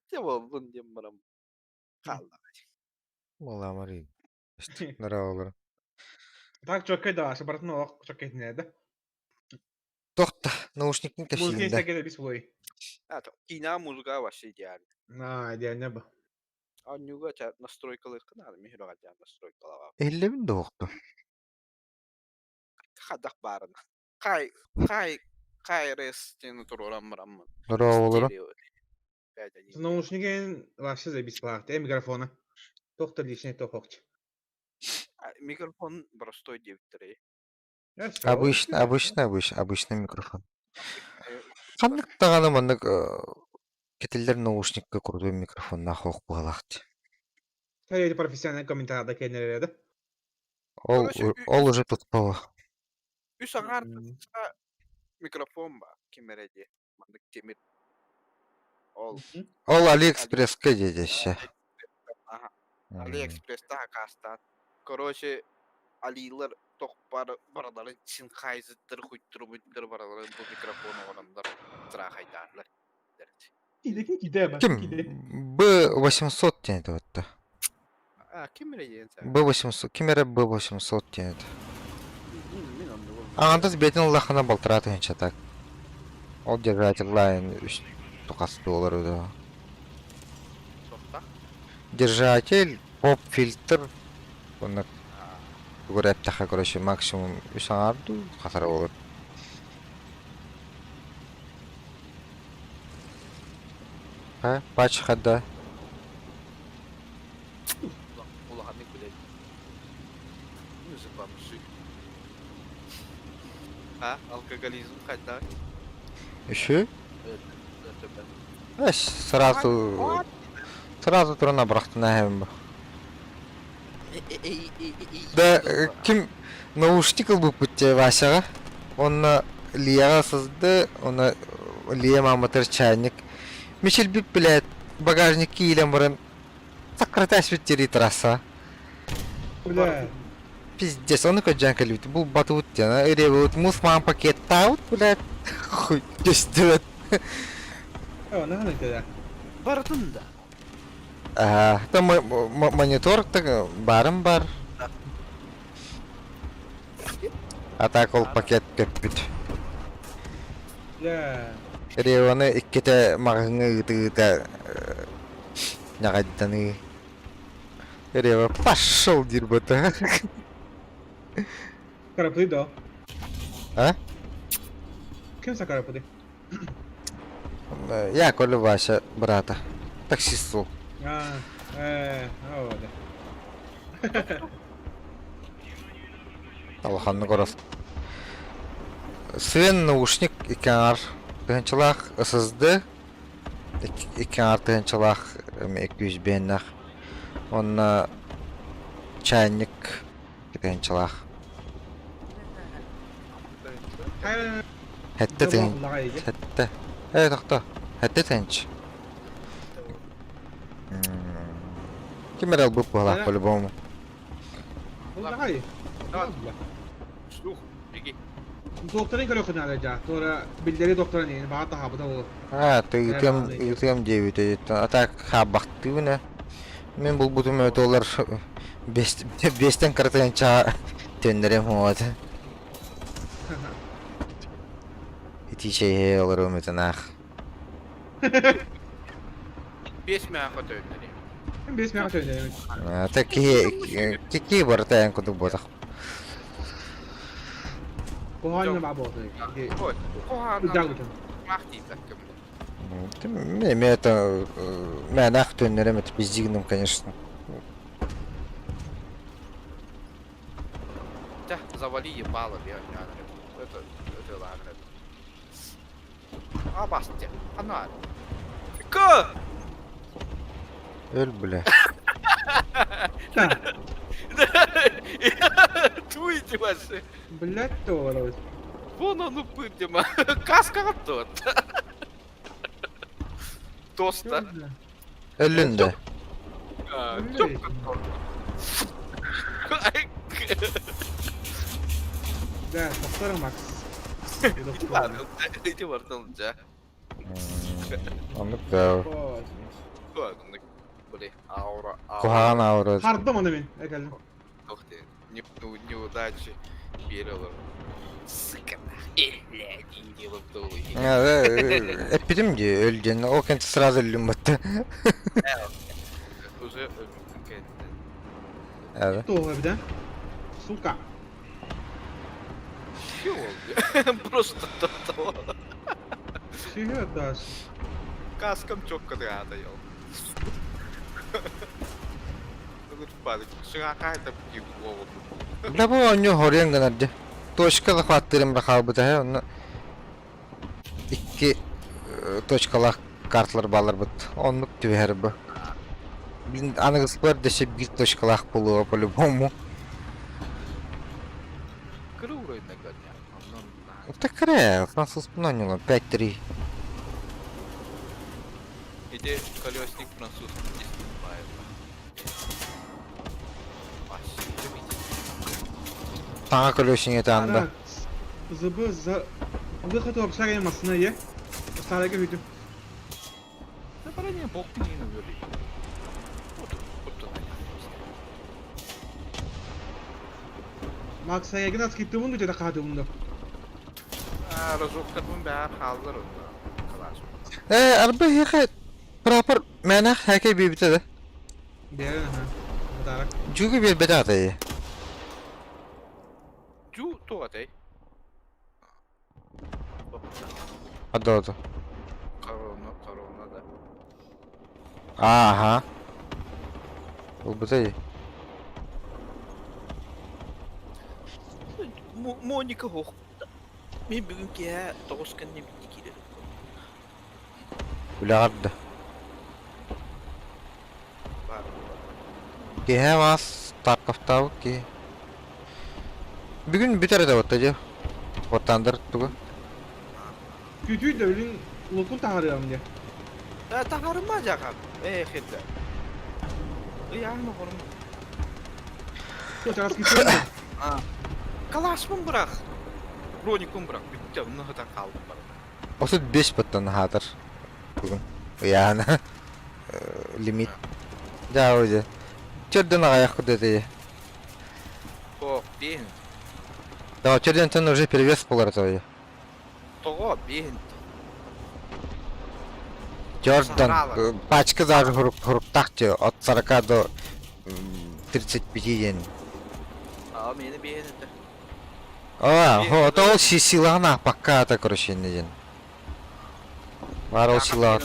Те буоллун диэн баран хаалла. Маламарый. Нравилось. Так чөккөй да барытын олох чөккөйтүнэ да. Тохта, наушникын Музыка кэпсиин да. истэргэ бис буолуй. А, то киинэҕэ музыка вообще идеально. Аа, идеально бу. Оонньууга ча настройкалыахха наада, мин сүрэҕэлдьээн настройкалаабаппын. Иһиллэбин да уохту. Хайдах баарына. Хай, хай, хай рес диэн туруоран бараммын. Здорово, Стерео. Наушнигин вообще заебись плахты, микрофона. Тохта лишний тохохч. Микрофон простой диэбиттэрэй. Обычно, обычно, обычно, обычный микрофон. Ханнык даҕаны маннык кэтиллэр наушникка крутой микрофоннаах ох быһалаах дии. Эти профессиональный комментатор кэннэрэ да? Ол, ол уже туттала. Үс аҥаар микрофон ба ким эрэ дии. Маннык тимир. Ол. Ол Алиэкспресска диэдэщэ. Аха. Алиэкспресста хакаастаан. Короче, алиилар тохпар бараларын синхайзыттар хуйттурубуттар бараларын бу микрофон оҕороннор страхайдаарлар. Ким? Б800 диэн это вот. А, ким эрэ диэн Б800. Ким эрэ Б800 диэн это. Аҕантас бэйэтин ыллаххына балтараа тыһыынча так. Ол держатель лайн үс хас доллар да. Держатель, поп-фильтр, онно тугу эрэ эттэххэ, короче, максимум үс аҥаар дуу, хатара буолар. Ха, патч хадда. Улаханнык билэбин. Музыка А, алкоголизм хайдах? Үсү? Эс, сразу сразу туран абырахтына эһэм бу. Да, ким наушник ылбыппыт дии Васяҕа. Онно Лияҕа сызды, онно Лия мааматыгар чайник. Мичилбит билээт, багажник киирэн баран саккыратаспыт дири трасса. Бля. Пиздец, ону көрдьөөн кэлбит. Бу батыбыт диэн, ырыабыт муус маан пакеттаабыт, блядь. Хуй, көстүбэт. Оны ханнык Барытын да. Аа, там монитор так барым бар. А так ол пакет көппүт. Бля. Реваны иккитэ маҕаһыҥҥа ыыта-ыыта ньаҕайданыы. Рева пошел диир буолта. Карапы да. А? Ким сакарапы? Я Коля Вася брата. Таксист был. А, оо, да. Улаханнык орос. Свен наушник икки аҥар тыһыынчалаах ССД икки аҥар тыһыынчалаах 200 биэннэх уонна чайник тыһыынчалаах. Сэттэ тыһын сэттэ. Ээ тохто. Сэттэ тыһыынча. Ким эрэ ылбыт быһалаах по-любому. Давай. Слух, беги. Докторын көрөххүн наада дьаа. Туора биллэри докторын иһин баҕа таһаабыта буолуо. Аа, ты ыытыам ыытыам диэбитэ. А так хаабахтыыбын ээ. Мин булбутум өтөлөр биэстэн кыратыгынча төннөрүм вот. Ити чэйи олоруом ытынаах. Биэс мээхэ төннөрүм. Биэс мээхэ төннөрүм. Так киһи кики барыта эн курдук буотах. Куһаҕан баа буолуо. Куһаҕан маах диэбэккэ. Эми это мээнэх төннөрөм это пиздигным, конечно. Да, завали ебало, я Это, это ладно. А, басте, она. К! Өл, бля. Туйте ваши. Блядь, то Вон он упырдема. Каска тот. Тоста. Өллүн да. Да, повтор Макс. Иди вартал, да. Оннук да. Оннук, били, аура, аура. Куһаҕан аура. Хардым аны мин, экэллим. Туох диэн, неудачи биэрэ олорор. Сука, нахуй, дии Эппитим дии, өл диэн, ол кэнтэ сразу өллүм батта. Уже өлбүппүн кэнниттэн. Туох эбитэ? Сука. Просто того. Чего дашь? Каскам четко ты ел. Да бу оонньуу хоруйан гынар дьэ. Точка захваттыырым да хаалбыта ээ, онно икки точкалаах карталар баалларбыт. Оннук түбэһэр бу. Блин, аныгыспар дөссө биир точкалаах буолуоҕа по-любому. Кыра уровень көрдө. Так кыра, французпун оонньуулар 5-3. Ити колесник француз Саҥа колесник анда. ЗБ за выход общага массына е. Старайга бүтүм. Направление бок не навели. Макс сайагын аскиттыбын дуу дьэ да. Разоктарбын бэҕэр хааллар онно. Ээ, арба эһиэхэ прапор мээнэх хээкэй биэрбитэ да. Биэрэн аха. Бытаарак. Дьуугу биэрбэтэх этэй. Дьуу туох этэй? Адоото. Корона, корона да. Ааха. Ылбыта дии. Моника хоох. Мин бүгүн киэһэ 9 кэннэ биирдэ киирэрим. Үлэҕэр да. Киэһэ маас Тарковтаабыт киһи. Бүгүн бүтэр этэ батта дьэ. Оттаандар тугу? Күтүй да билин лукун таһарыам дьэ. Таһарыма дьаҕар. Ээ хирдэ. Ыйаан оҕорум. Чараас киирсэн Калашпын бырах. Броникпын бырах. Бүттэ, онно сытан хаалдым барыта. 35 баттан хаатар бүгүн. Ыйаана. Лимит. Дьаа дьэ. Төрдөн аҕайах курдатые. Тоҕо биэһин. Да, төрдөн уже перевес болар твои. Тоҕо биэһин. Jordan, пачка даже хуруктах от 40 до 35 день. Аа, мені биэһин этэ. А, хо, ол силаҕын пока это, короче, не день. Бар ол силаҕар.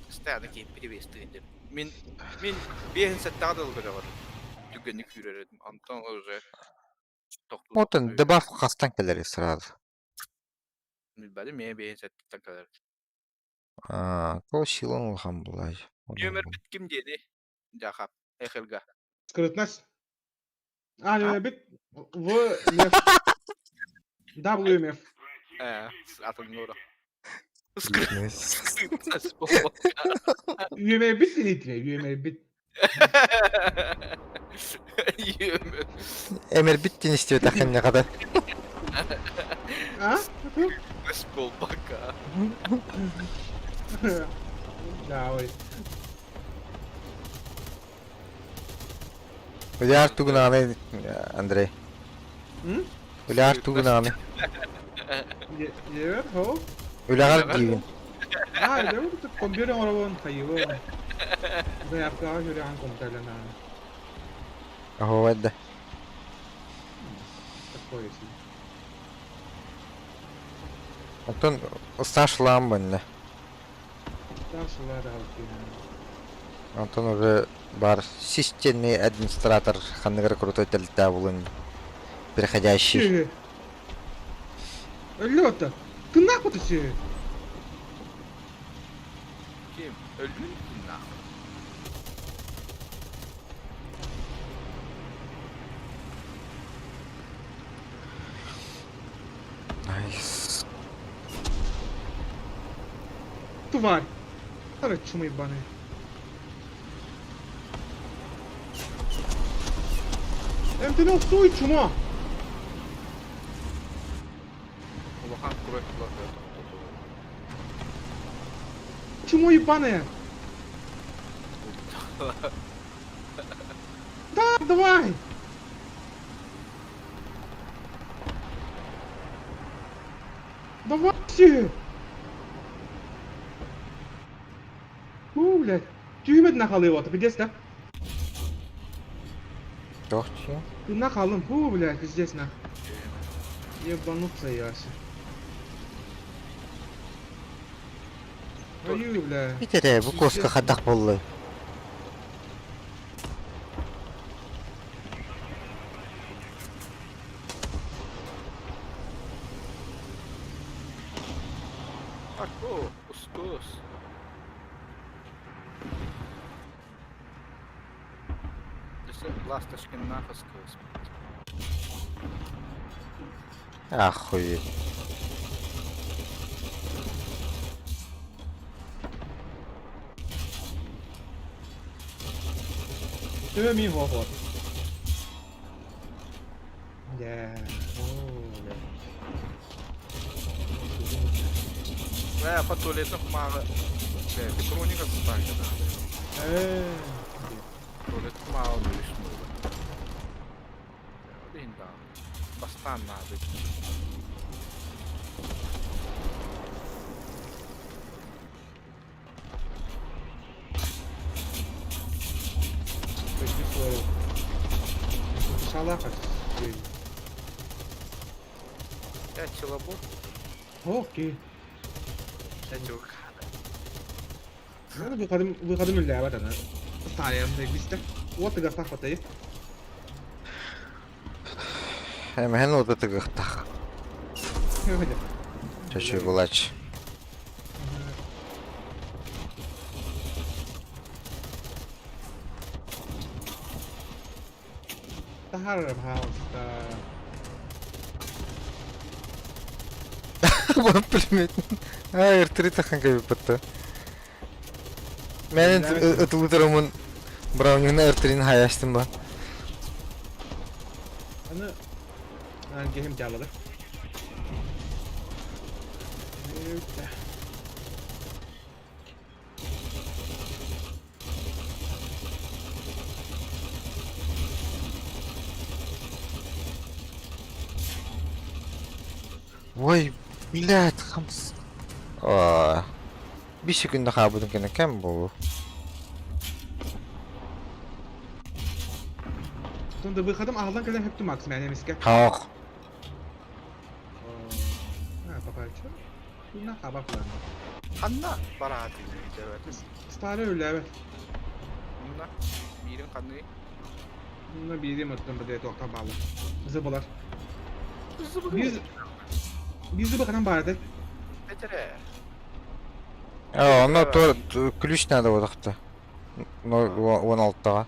Постоянно киһи перевес тыын Мин мин биэһин сэттэҕэ дылы көрөҕөр. Түргэнник күүрэр этим. Онтон уже Отон дебаф хастан кэлэр сразу. Билбэтим, миэ биэһин сэттиттэн кэлэр. Аа, ол силан улахан булай. Нүөмэрбит ким диэни? Дьахап, Эхилга. Скрытность. А, нөмербит В М W М Ээ, атын нура. Скрытность. Скрытность Үөмэрбит диэн үөмэрбит. Эмэрбит диэн истибэтэххин хата. А? Скрытность буолбакка. Да, ой. Уляр тугунааны, Андрей. Уляр тугунааны. Евер, хо? Үлэҕэр диибин. А, это компьютер оҥоробун, хайыбын. Заявкаҕа сүрэҕин компьютерленаҕын. Оһуобай да. Такое себе. Оттон старшылаан бынна. Старшылаа да Онтон уже бар системный администратор ханныгар крутой тэрилтэ булун переходящий. Өллө Тыннаах бу сү. Ким? Өллүн тыннаах. Найс. Тварь. Ара чума ебаная. Эмтэн охсуй чума. Улахан кровь тула тохтоту. Чмо ебаная? Да, давай! Давай все! Уу, блядь. Түүмэт нахалыы пиздец, да? Туох дии? Ты нахалым, фу, блядь, пиздец, нах. Ебануться яся. Аю, бля. Итэрэ бу куоска хайдах буоллай? Аку, ускус. Өссө Ласточкиннаах ускус. Охуеть. Төбө мин хоһуот. Дьэ, оо, бля. Э, по туалету мало. Э, Петроника ставить надо. Ээ. Туалет мало лишнего. Блин, да. Бастан надо. Почти слово. Шалаха. Я челобу. Окей. Я чего Выходим, выходим үллээбэт аны. Таайам бистэ. Уот тыгахтаах батайы. Эмэһэн уота тыгыахтаах. Чочуй булач. Таһаарар пожалуйста. Пулемет. А, р тахан кэбиппэтэ. Мэн ытылытырамын Браунигна р хаястым ба. Аны киһим дьаалада. Ой, блядь, хамс. Аа. Биир секунда хаалбытын кэннэ кэм буолуо. Оттон да выходом аһыллан кэлэн хөптүм Макс мээнэ эмискэ. Хаох. А, пока что. На хаба план. Ханна барааты дьэбэтин. Старый үлээбэт. Мына биирин ханны. Мына биирим оттон бадэ туохтан баалар. Зыбылар. Биз биз зыбы ханан баарды. Этере. А, онно то ключ надо бодохто. 16-га.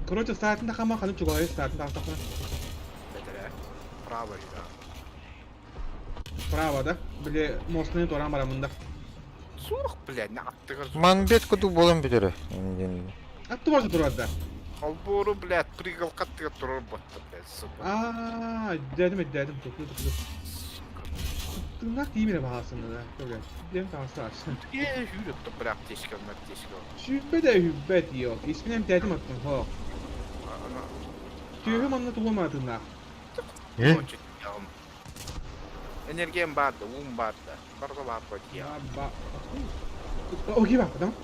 Короче, стартында хама ханып чугалай стартында автохна. Этере. Право да. Право, да? Били мостны торан барамында. Суох, блядь, на аттыгар. Манбет куду болан бүтөрө. Атты барса турар да. Холбору, блядь, прыгал каттыгар турар ботта, блядь, сука. Аа, дедим дедим туклу туклу. Тырнак тиймире баһасында да. Блядь. Дем таҥасы ачсын. Е, хүрөттө бірақ тешкел, тешкел. Сүүрбэ да үһүбэт yok. Испин эмтээтим оттон хоох. Түөһүм онно тугум тыыннаах. Э? Энергиям барды, ум барды. Барда бар я. Ба. Окей ба, потом.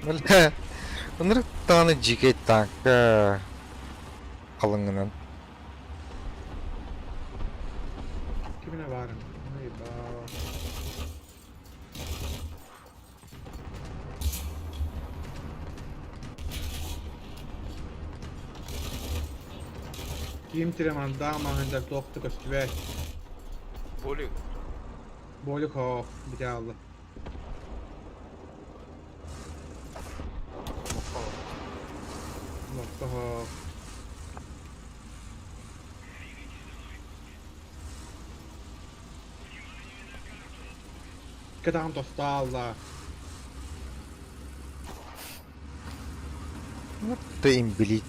Бля. Ынырык даҕаны дьиикэй тааҥка халыҥынан. Кимине баарын. Ай ба. Ким тире мандаа маһындар туохта көстүбэт. Болик. Болик хоох бите алла. Мокко хоох. Кэтаҕым тостаалла. Ты имбилит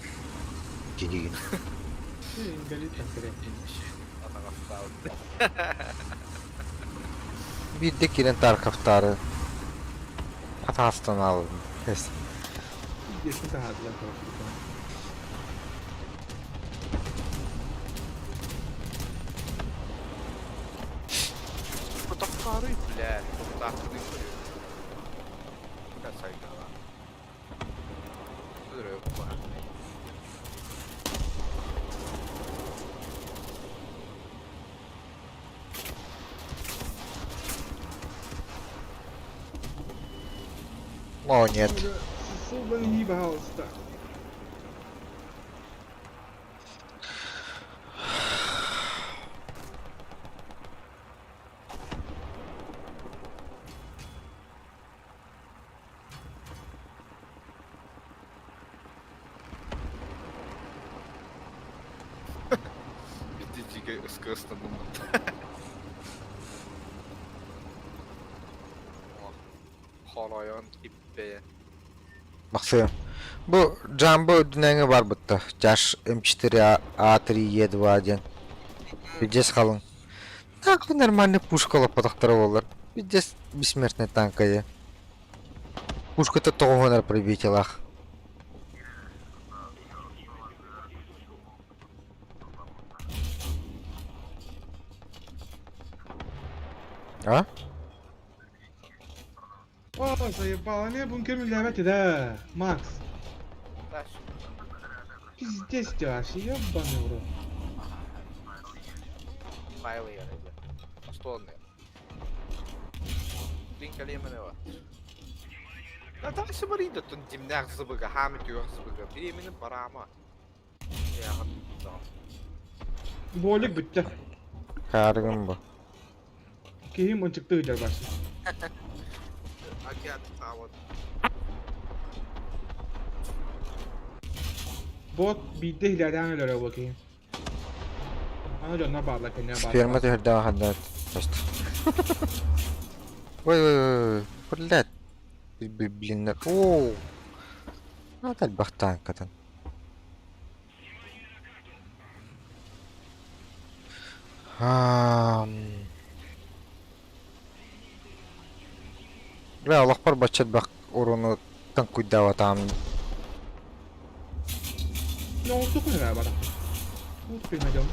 киһигин. Инбэлиит конкретно. Атаҕастаабыт. Биирдэ киирэн Тарковтаары атаҕастан аалым. Пиздецин таһаардылар короче. Тохтаарый, бля, тохтаахпын көрүө. Бля, сайдала. О, нет. Сылбан ии пожалуйста. Биздичиге ыскы ыстанным. Хоройон иппе. Максим. Бу Джамбо үрдүнээҥи барбытта. Жаш М4 А3 Е2 диэн. Пиздец халыҥ. Так нормальный пушка лоппотохторо буоллар. Пиздец бессмертный танка дии. Пушката тоҕуһунар пробитиелаах. А? О, заебал, эмиэ бункер үллээбэт да, Макс. Пиздец ты вообще, ебаный в рот. Файлы ярыйда. Столный. Блин, калеманева. Да там все маринда, тут димнях зыбыга, хамит юх зыбыга. Беременным барама. Болик бүттэ. Хаарыгын бу. Киһим ынчыктыы ыдьар барсын. Бот биирдэ иһилээтээн өлөрө бу киһи. Аны дьоннор бааллар кэннэ Сперма бааллар. түһэрдээх ханна Ой, ой, ой, блядь. Блин, о, элбэх таанкатын. Бля, олохпор бачча элбэх уруну таҥкуйдаабатаҕым. Оҥостук эрэ бара. Успей найдем.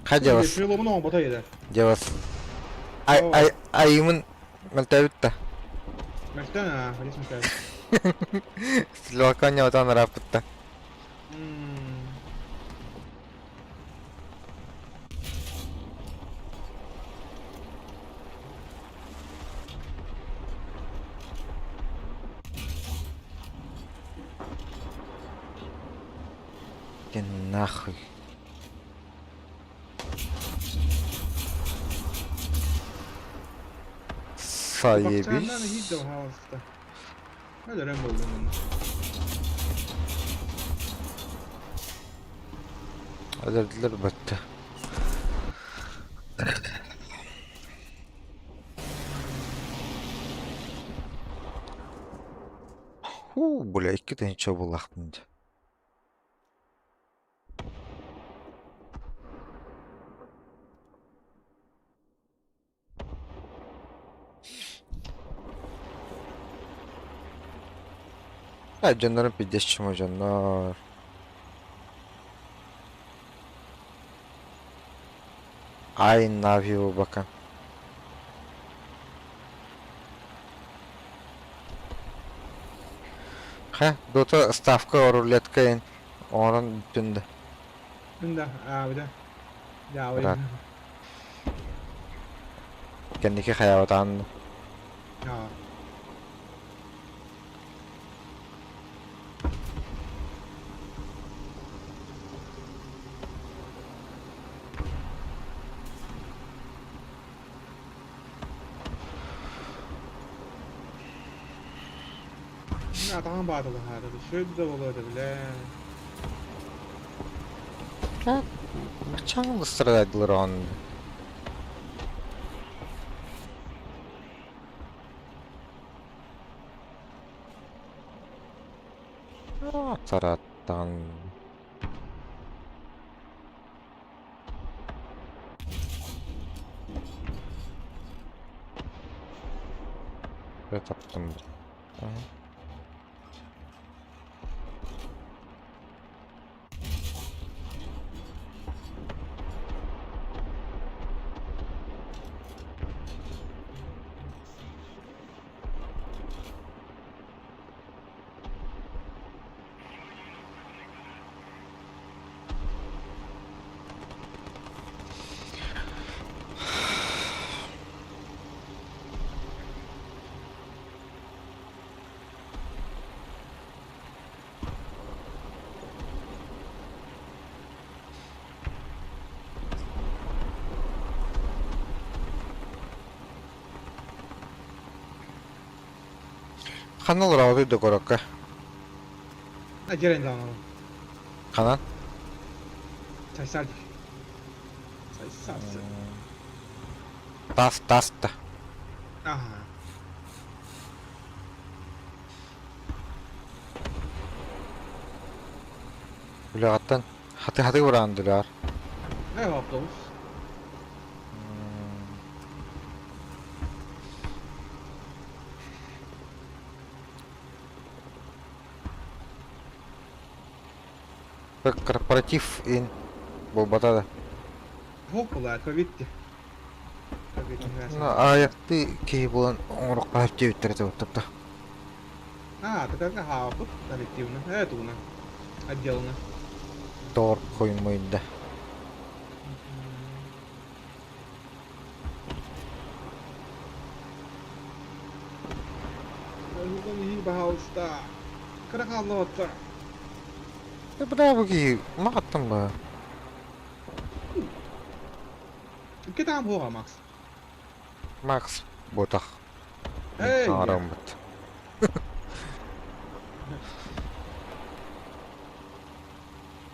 Ха дьабас, Крыломун оҥорбото иһэр. дьабас. Ай, ай, айымын мөлтөөбүт да. Мөлтөн аа, алис мөлтөөбүт. Силуакка ньоотоон ырааппыт да. Иди нахуй. Бакчааннаан Заебись. иһит да пожалуйста. Өлөрөн буоллун онно. Өлөрдүлэр бөттө. Хуу, бля, икки тыһыынча буллахпын дии. Э, дьоннорум пиздец чмо дьоннор. Ай навью бака. Хэ, дота ставка рулетка ин оҥорон бүттүн да. Да, аа, да. Брат. Да, Кэнники хайаабатаан Аа. Атаҕын баатылаһаары, үчүгэй да буолуо этэ билээ. Чаҥ страдайдылар он. Сараттан. Таптым. Ханна олороҕутуй да куоракка? Дьэрэн даҕаны. Ханан? Сайсаар дии. Сайсаар. Тас тас да. Аха. Үлэҕиттэн хаты-хаты бураандылар. Э, автобус. Корпоратив ин буолбата да. Туох буолаа, ковид дии. Ну, аайахтыы киһи буолан оҥороххо сөп диэбиттэрэ этэ А, так хаалбыт коллективно. Э, тугуна. Отделано. Тор хоймойда. Пожалуйста. Кыра хааллыбаттар. Браво киһи маҕаттан ба. Кытаам хуоҕа Макс. Макс ботах. Эй! Хараммыт.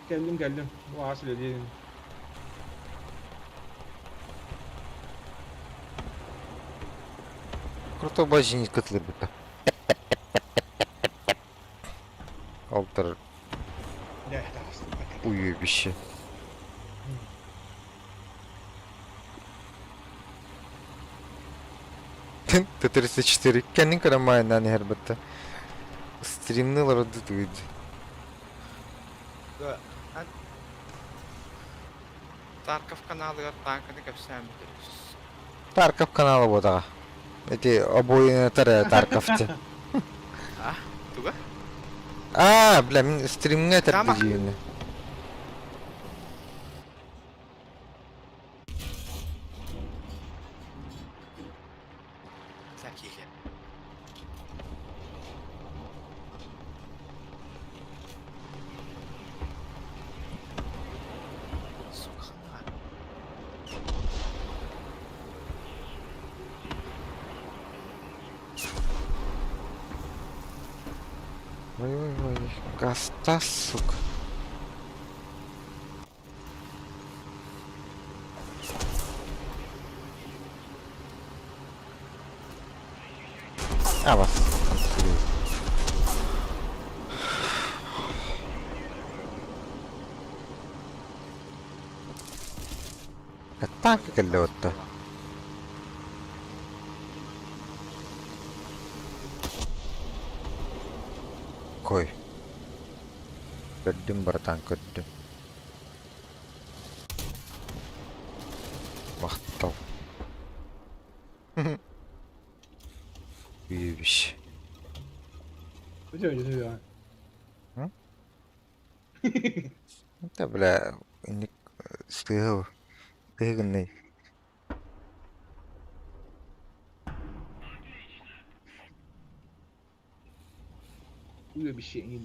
Кэллим кэллим. Бу аас үлэлиир. Крутой базиник кытылырбыта. Алтар уебище. Т-34. Кэннин карамайынан иһэр бытта. Стримнылар дутуйд. Тарков каналыгар танканы кэпсээн бүтэрбит. Тарков канала буотаҕа. Эти обоинатар Тарковты. А? Туга? А, бля, мин стримҥэ этэр дьиэни. Такие. Сука. Ой-ой-ой, гаста, сука. А вас. Танка кэллэ Кой. Көрдүм, братан, көрдүм. Махтал. Уебище. Да, бля, инник сыһыл тыгынный. Уебище не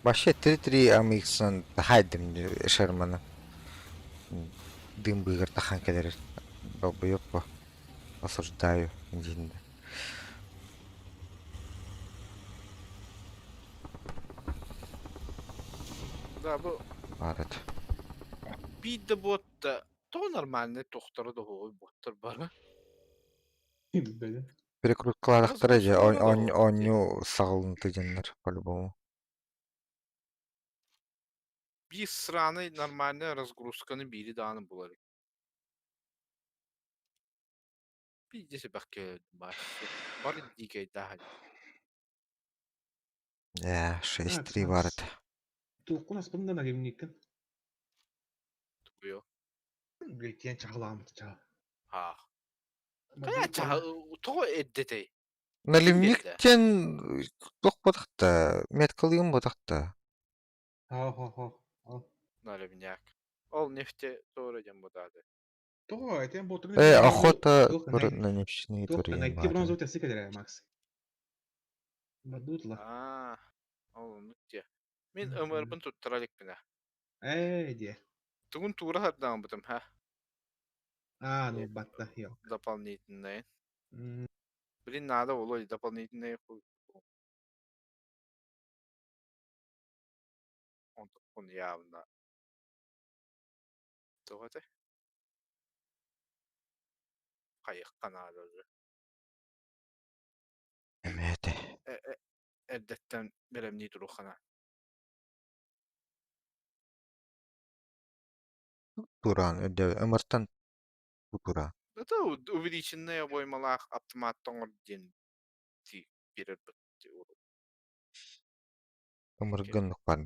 Вообще 3-3 AMX-ын тахайдым Шерманы. Дым быгыр тахан кэлэр. Долбоёб по. Осуждаю. Диэн. Да, бу Баар этэ. Биир да буотта тоҕо нормальный тохторо доһуой буоттар бары. Билбэтим. Перекруткалаатахтара дьэ оонньуу саҕаланыыта дьоннор по-любому. Биир сраный нормальный разгрузканы биири даҕаны булар. Биирдэ сэбэхкэ баар. Бары дикэйдааһын. Ээ, 6-3 баар этэ. Туоххун аспын да наливниккын. Тугуйо. Блин, чаҕылааммыт чаа. Аа. Хайа чаһы тоҕо эрдэтэй? Наливник диэн туох буотахта, меткалыым буотахта. Хо-хо-хо. Наливняк. Ол нефте туора диэн бутааты. Тоҕо этэн буотугун Э, охота на нефтяные Туох найти бронзовый тессы кэлэрэ, Макс. Бадутла. Аа, ол оннук диэ. Мин ымырбын туттара иликпинэ. Ээ диэ. Тугун туура сардааммытым, ха? Аа, ну батта, йо. Дополнительные. Блин, надо Володя, дополнительные. Он явно. Тоҕо этэй? Хайыахха наада уже. Эмиэ этэ. Эрдэттэн бэлэмнии туруохха наада. Тураан өйдөө ымыртан тураан. Это увеличенная обоймалаах автомат оҥор диэн биэрэрбит. Ымыргын баар.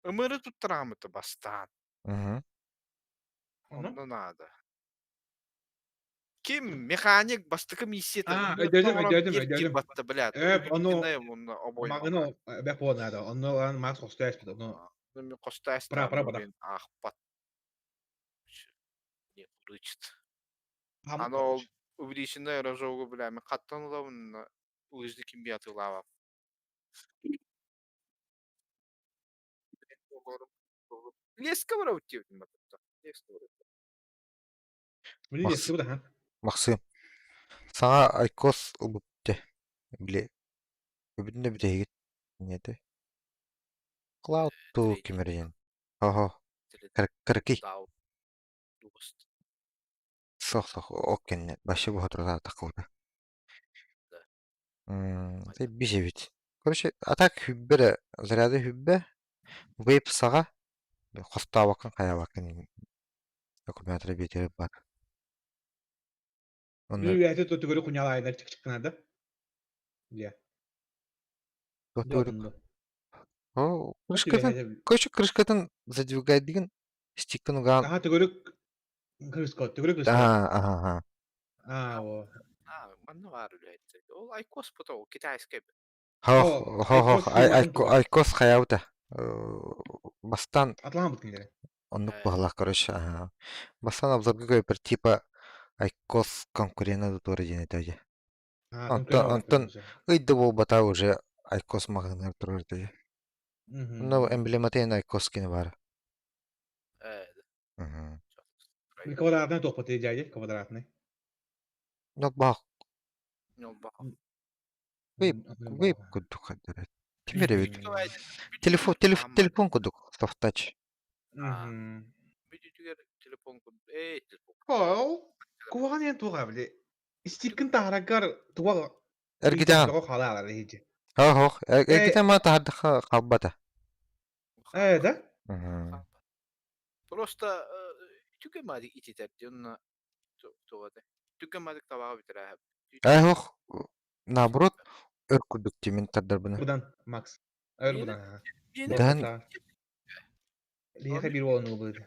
Ымыры туттараамыта бастаан. Угу. Онно наада. Ким механик бастакы миссията Аа, өйдөөтүм, өйдөөтүм, өйдөөтүм. батта, блядь. Э, ону обойма. Маҕаны бэх буолан наада. Онно ылан Макс хостой эспит. Ону Мен хостой Пра, пра, пра. аахпат. Не рычит. Аны ол увеличенное разжову, бля, мен хаттан ылабын, лыжды ким биатылаабам. Леска барабыт диэбитим батта. Леска барабыт. Блин, леска бу да, Максим, саҥа айкос ылбыт били өбүтүн да бүтэһигит ньиэтэй. Cloud туу кимэрийэн. Хо-хо. Кыракый. Сох-сох ол кэннэ вообще буһа Мм, бис эбит. Короче, а так хүббэ эрэ, заряда хүббэ, вейп саҕа, хостообоккун хайаабаккын аккумулятора биэтэрэ баар. Онно Били үөһэ түгөрү куньалаайдар чык-чыккынада. Дьэ. Туох О, крышкатын, короче, крышкатын задвигайдыгын, стиктен угаан. Аха төгүрүк крышка, төгүрүк крышка. Ага, ага, ага. Аа, о. Аа, манна баар үлэһит. Ол айкос бута ол китайскай. Хо, хо, хо, айкос хайаабыта. Бастан Атлаан бут оннук быһалаах, короче, ага. Бастан обзорга көйпер типа айкос конкурента туора диэн этэ. Онтон онтон ый да буолбата уже айкос маҕаһыыныгар турар этэ. Онно эмблемата эн айкос кини баара. Мгм. Квадратный туохпут дядя, квадратный. Ньолбоох. Ньолбоох. Вейп, вейп курдук хайдара. Тимир эбит. Телефон, телефон, телефон курдук софтач. Бүтүтүгэр телефон курдук. Эй, телефон. Ол куһаҕан диэн туох били истиккин таһарагар туга Эргитэн. тоҕо халаалар иһити. Хоох, эргитэн ма таһардахха халбата. Э, да? Просто түгэн маадик ититэр дьонно туга түгэн маадик табаҕа бүтэрээһэп. Э, хоох, наоборот, өр курдук тимин тардарбына. Будан, Макс. Өр будан. Даһан Биһиэхэ биир уолан ылбыт.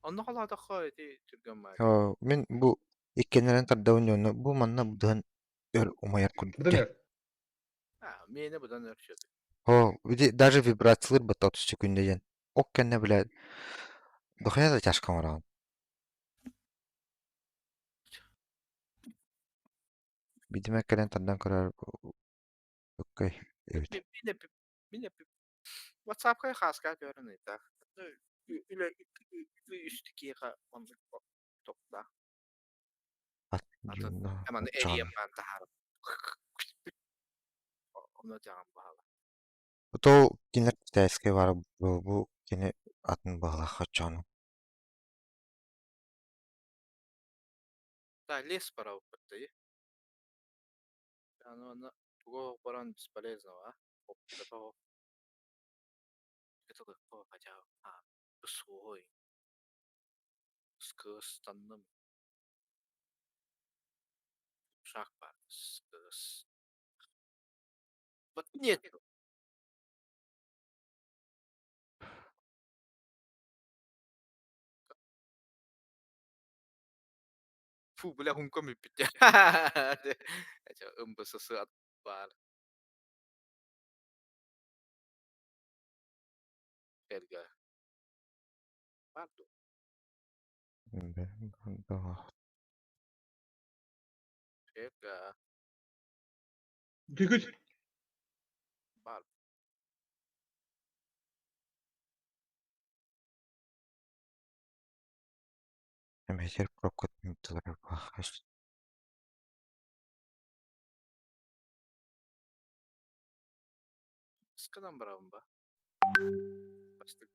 Онно халаатахха ити түргэн маадик. Мин бу иккеннэрин тардабын дьонно бу манна будан өр умайар курдук. Будан өр. А, миэнэ будан өр сөп. О, даже вибрациялар бата 30 секунда диэн. Ок кэннэ бля дохуя затяжка оҥороҕун. Видимо кэлэн тардан көрөр окей эбит. Мин WhatsApp-ка хааска көрөн ыйта. Үлэ үстү киэхэ оннук топтаах. Атын Эманы эрийэн баан таһаарып. Ону дьаҕан баһала. То кинилэр китайскай баар бу кини атын баҕалаах оччоҕуна. Да, лес пора уппаттайы. Аны аны туга баран бесполезного, а? Оппутапа это легко хотя а свой скыстанным шаг бар скыс. Вот нет. Фу, бля, хумком бүппүт. МБСС баар. Эргэ. Баар дуо? Эргэ. Түгүт. Баар. Эмэтэр пробкатын тылар баахас. Скадан барабын ба? Бастык.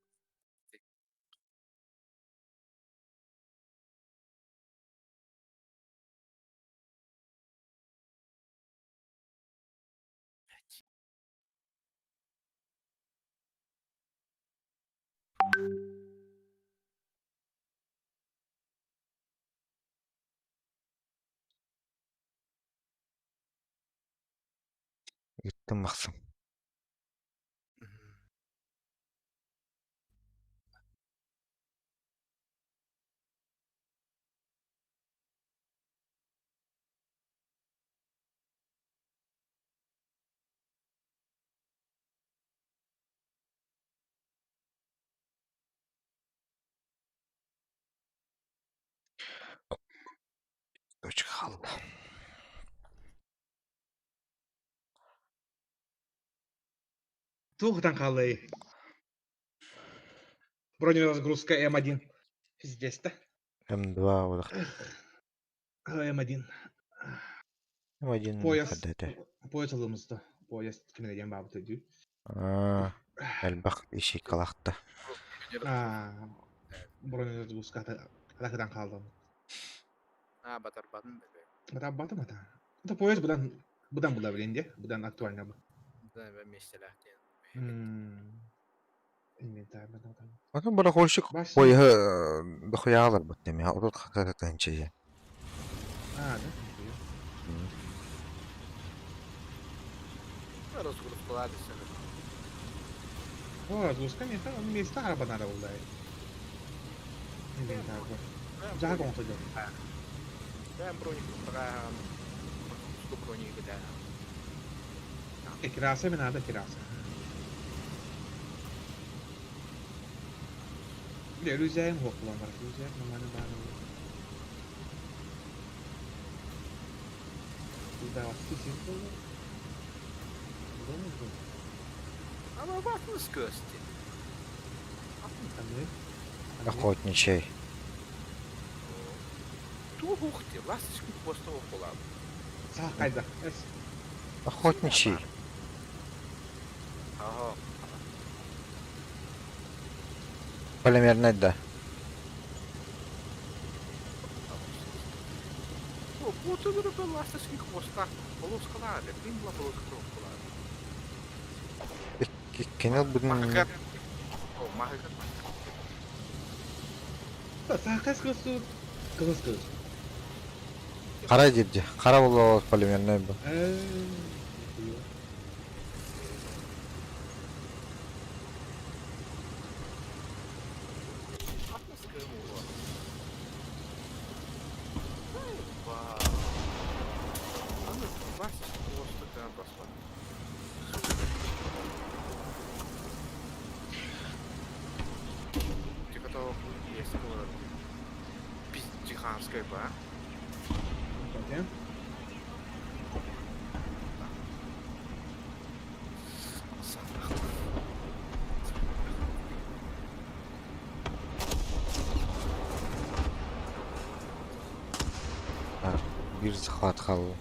Ыттым махсым. Точка хаалла. Туох ытан хааллай? Бронеразгрузка М1. Пиздец да? М2 удах. М1. М1 Пояс. хаддете. Пояс ылымызда. Пояс кимine диэн баабыта дүү. Аа, элбэх иши калахта. Аа, бронеразгрузка атакыдан хаалдым. Аа, батарбатын бебе. Батарбатым ата. Это пояс будан будан була билин де. Будан актуально бу. Да, бе местелях диэн. Инвентарь бадан. Атын барахольщик пояһы дохуяалар бут неме. Отут хаката тынчы. Аа, да. Разгрузкалар десene. О, разгрузка место, место арабанара булдай. Инвентарь бу. Жага оңсо жок. Бэм броник кутагаан. Броник да. Кираса мен ада кираса. Бile рюзәйм хоклан бар. Рюзәйм нормально бар. Да, сисин болды. Болды. Ама ватны скөсти. Охотничий. Ту хухти, ласточку хвостового кулан. Саа кайда? Охотничий. Ага. Полимерный да. О, вот это ласточки хвоста. Полоскалады, блин, была полоскалады. Кенел будун Махакар. О, махакар. Саа кыз кыз кыз. Кара дипди. Кара боло полимерный бу. Пиздиханская ба. Биир захват хаалла.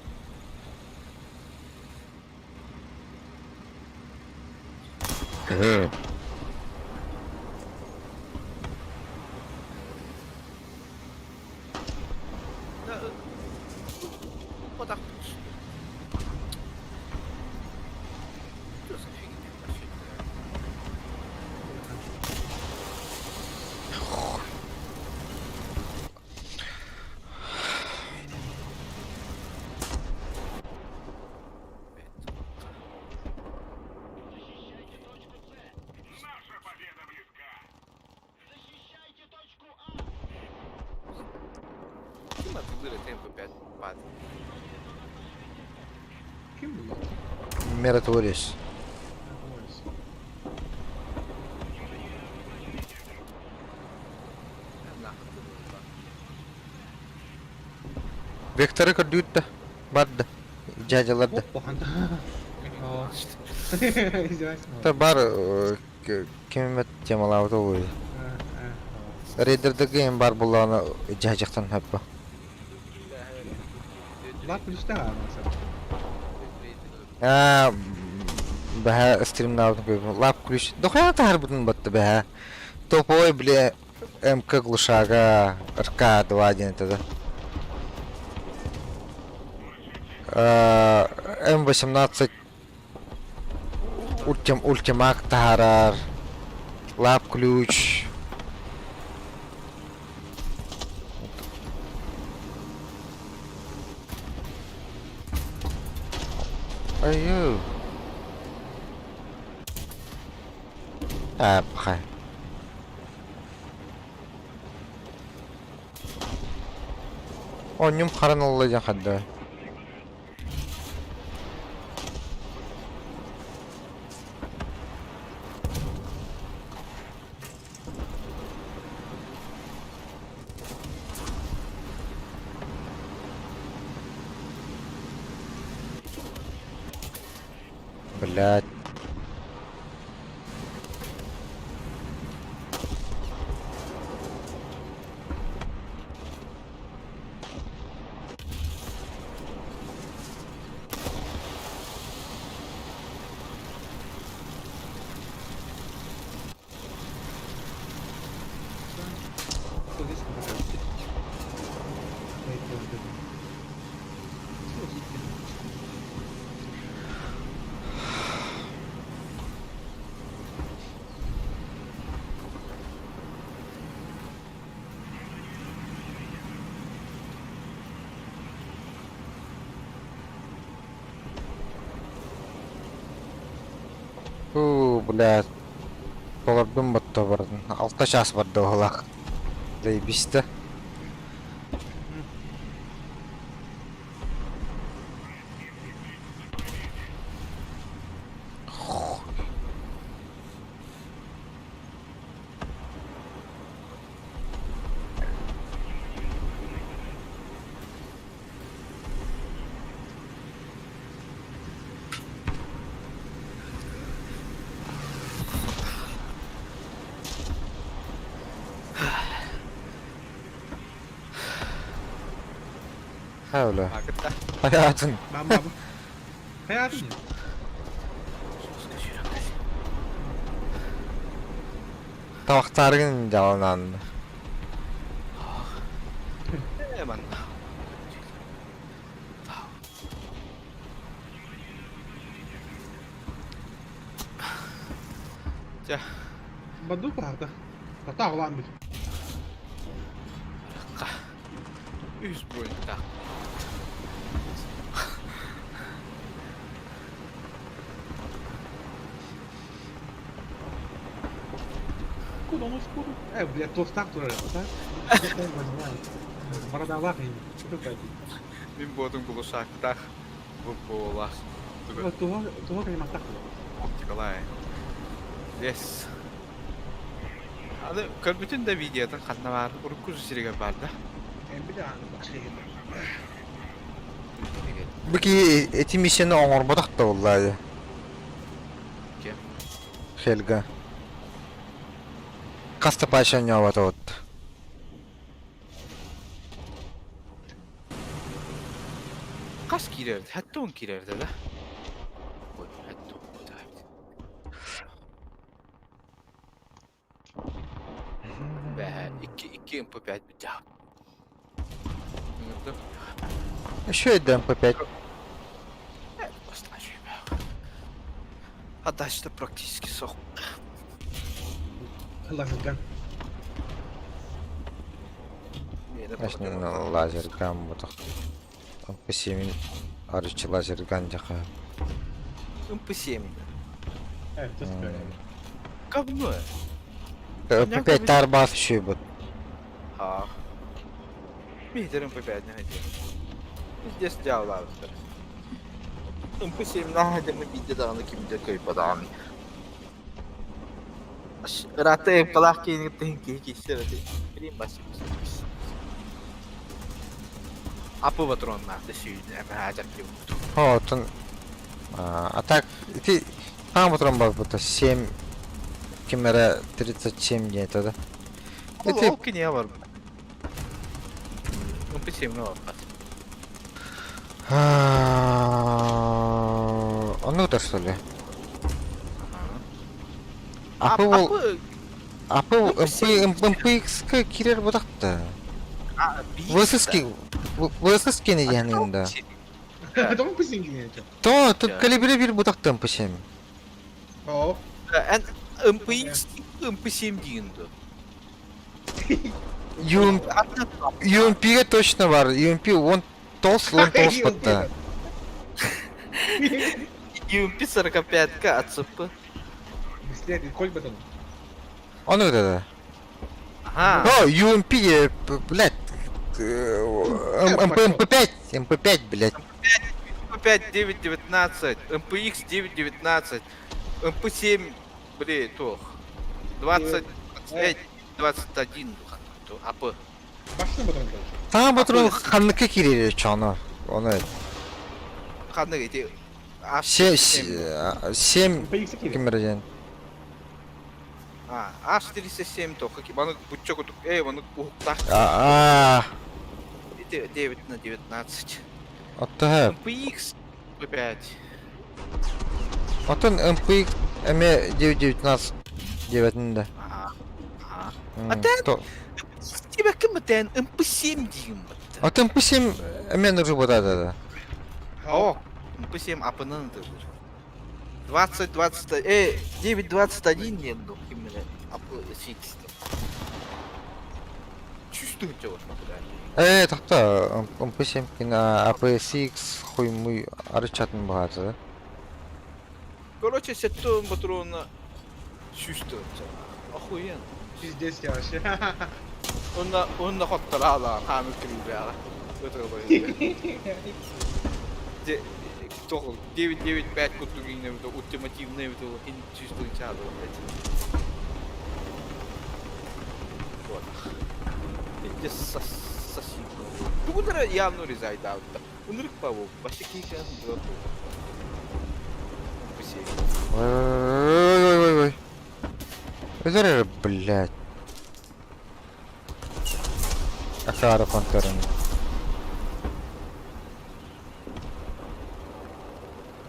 Миротворец. Векторы көрдүүр да, бар да, дьаадьалар да. Та бар ким эмэ темалаабыта буолуо. Рейдердергэ эм баар буоллаҕына дьаһдьахтан хаппа. Аа, бэһэ стримнаабытын көрбүтүм. Лап ключ. Дохуя таһарбытын батта бэһэ. Топовой, бля, МК глушага РК-2 диэн этэ да. М18 Ультим, ультимак таһаарар, лап ключ. Айыы. Аа, пахай. Онньум харан ылла диэн хардыы. Блядь. Уу, блядь, толордум батта бардын. Алта чаас барда уһулаах. Заебись-то. Öyle. Hayatın. Ben baba. Hayatın ya. Табахтааргын дьааланан. Баду баарда. Тата оҕолоон бит. Үс броньтаах. Э, блядь, туохтаах турар да? Бородалаах Мин буотум кулусаактаах буолаах. Туһа туһа каймахтаах Николай. Yes. Аны көрбүтүн да видеотын ханна баар урукку сиригэр баар да. Бу киһи ити миссияны оҥорботох да буоллаа Ким? Хельга. Хас да пача оонньообото вот. Хас киирэр? Хэттон киирэрдэ да? Ой, хэттон. Бэһэ, икки, икки МП5 бүтэ. Еще и МП5. А дальше практически сох. Лазерган. Лазерган бутах. МП7 арычы лазерган дяха. МП7. Э, Говно. МП5 тарбас еще бут. А. Мидер МП5 не хотел. Здесь дьяволавтар. МП7 наһаа биирдэ даҕаны ким да кыайбатаҕым. Ыраатта МП-лаах киһини киһи киирсэр этэ. Апы патроннаах да сүүнэ эмэһээ курдук. Оттон а так ити хаҥа патрон барбыта 7 ким эрэ 37 диэн этэ да. Ити ол кинигэ барбыт. МП7 барбат. Оннук да что ли? Апы ол Апы МП МПХ кирер бутахта. ВСС ВСС кини диэн Тоҕо МП7 кини То тут калибре бир бутахта МП7. О. МПХ МП7 диэн дуо? UMP-ге точно бар. UMP он толс, он толс батта. UMP 45-ка АЦП. Быстрее, коль батон. Он вот это. Ага. О, UMP, блядь. МП, МП5, МП5, блядь. МП5 9.19, МПХ 9.19, МП7, блядь, тох. 20, 25, 21, АП. Башны батон короче. Саҥа патрон ханныкка киирэр чоно. Ону Ханнык ити 7 МПХ киирэр. ким эрэ диэн. А, H37 тоха маны бучча кутук, эй, маны уһуктаах. Аа, Ити 9 на 19. оттоһа. МПХ 5. Оттон МПХ эмиэ 919 диэбэтин да. Ага. А тэн Тебя ким тэн МП7 диим бытта. Оттон МП7 эмиэ нужен бутата да. О, МП7 апынан дылыр. 20, 20, 9, 21 диэн ду киммеле апы сиксте. Чувствую тебя, Э, тохто, МП7 кин APSX хуй арычатын баҕата да. Короче, сеттон патрона чувствуется. Охуенно. Пиздец я вообще. Онна онна хоттараала хаамы кирибэҕэ. Тоҕо 995 курдук иҥнэбит ультимативный эбит ол ин чувствует блядь. Вот. Ити соси. Тугудара явно резайдаутта. Ынырык паву. Башы кийкэн было. Ой-ой-ой-ой. Өтөр блядь. Акаары конторын.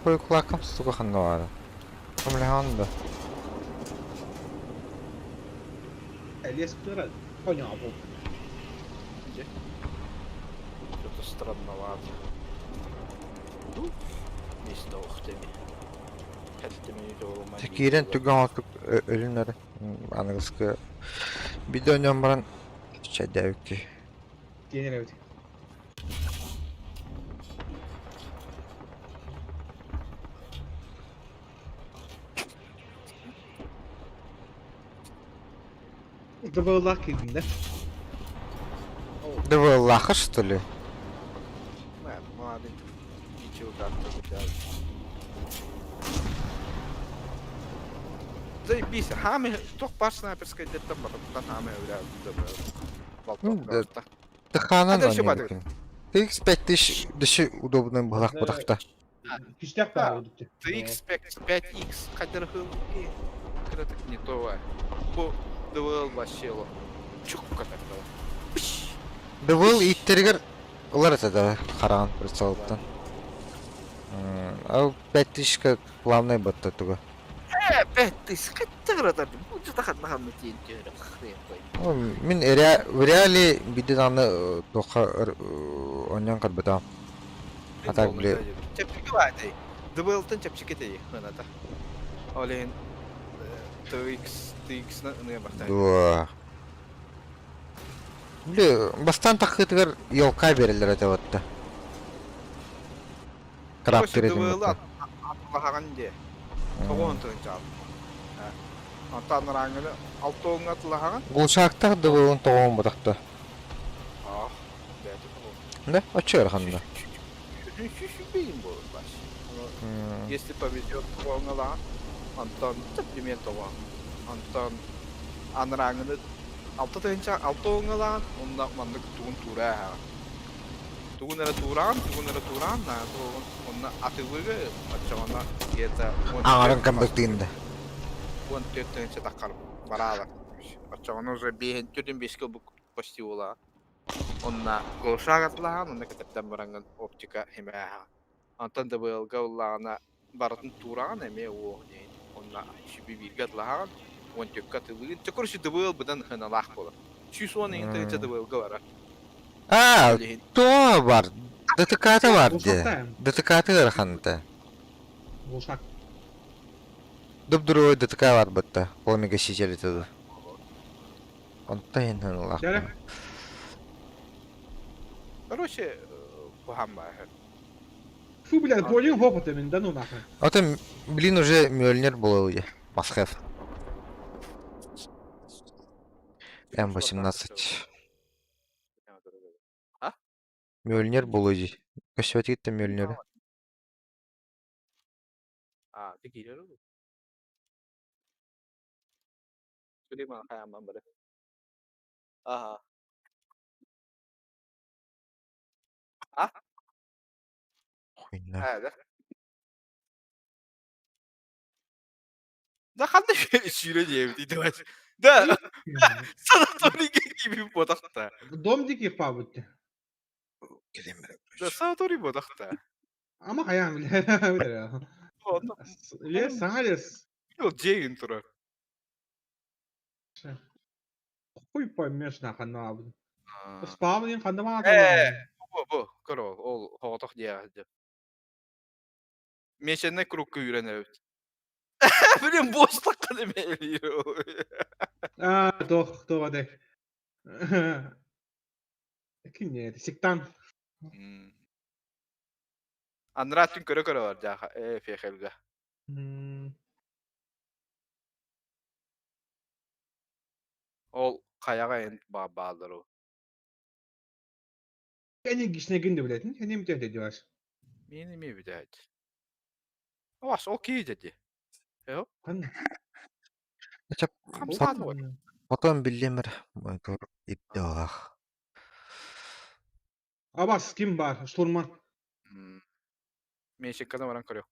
Ой, кулакам сука ханна Кымлахан да. Лес птыра. Понял, был. Что-то странновато. Место охтеми. Киирэн түгэн отук өлүнэр аныгыскы видеонан баран чэйдээбикки. Тиэнэр эбит. Дыбыллах киирдин да? Дыбыллаха что ли? Ничего как-то Заебись, хами, туох баар снайперскай дэттэн барыттан хами Ну, Таханан оонньуур TX 5000 дөссө удобный быһылаах бытахта. Күстээх баар будут. TX 5X хадырхыл кыратык не то Бу ДВЛ вообще Чукка тогда. ДВЛ иттэригэр ылар этэ да хараан прицелыттан. Ол 5000 плавный батта туга. 5000 хаттыгыратар. Бу ханна ханна тиийэн түһэрэ хрен пойми. Мин в реале биирдэ даҕаны туохха оонньоон көрбөтөҕүм. А так били Чэпчэки баатай. ДБЛтан чэпчэки этэй ыната. Ол иһин TX TX-на ыныа бахтай. Дуо. Били бастаан таххыытыгар елка биэрэллэр этэ батта. Кыраптыр этим ДБЛ батта. атылаһаҕын дии. Тоҕуон тыһынчаал. Онтон араҥҥыны алтоҥҥа атылаһаҕын. Гулшаактах ДБЛын тоҕуон ботахта. Ах, бэйэтэ тоҕуон. Да, оччо ыараханна. Сүүс буолар баш. Если повезет, тоҕуоҥҥалаҕын. Онтон пример тоҕуон. Онтон анарааҥҥыны 6 тыһыынча 6 оҥҥалаҕын, онно маннык тугун туура ааһаҕын. Тугун эрэ туураҕын, тугун эрэ туураҕын, наада онно атылыгы оччоҕуна где-то Аҥарын кэмбэктиин да. 14 тыһыынча таххар бараалар. Оччоҕуна уже биэһин төрдүн биэскэ ылбыт почти буолаҕын. Онно глушак атылаһаҕын, онно кэтэрдэн бараҥҥын оптика химээһэҕин. Онтон ДБЛга ыллаҕына барытын туураҕын эмиэ уох диэн. Онно сүбү бииргэ атылаһаҕын, 14-кэ атылыгын. Чэ, короче, ДБЛ быдан сыаналаах буолар. 110 тыһыынча ДБЛга барар. А, Ол иһин то бар. ДТК-та бар дии. Глушактаем. ДТК-ты ыараханта. Глушак. Дуп-дуруой ДТК бар бытта. Пламегаситель это. Онто иһин Дьэрэ. Короче, куһаҕан баар. Фу, блядь, понял опыта мин, да ну нахуй. Ото, блин, уже Мьёльнир был я. Масхев. М18. А? Мьёльнир был иди. Көстүбэтигиттэн Мьёльниры. А, ты киирэр уу? Сулейман хайаан бары. Ага. А? Хуйня. А, да? Да ханна сүүрэ диэбит давай. Да, санаторийга киирбит буотахта. Дом диких пабытты. Да, санаторий буотахта. Ама хайаан, блядь. Лес, саҥа лес. Ол дьиэгин турар. Хуй поймешь нахуй набын. Спавнин ханна Ээ, бу, бу, көр ол, ол соҕотох диэҕэ. Миэчэннэ курукка үүрэн эбит. Блин, буостахха эмиэ. А, тох, тох адай. Ким не это? Сектант. Анараа түн көрө-көрө бар дьааха, ээ, Фехельга. Ол хайаҕа эн бааллар ол. Они гишнегин блядь, не мтя делаешь. Мин эмиэ бүтээт. Бас, ол киһи дии. Ханна? Чап, Хамсаан уот. потом биллиэмэр ирдээх. Абас ким бар? Штурман. Миэчикканы баран көрүөххэ.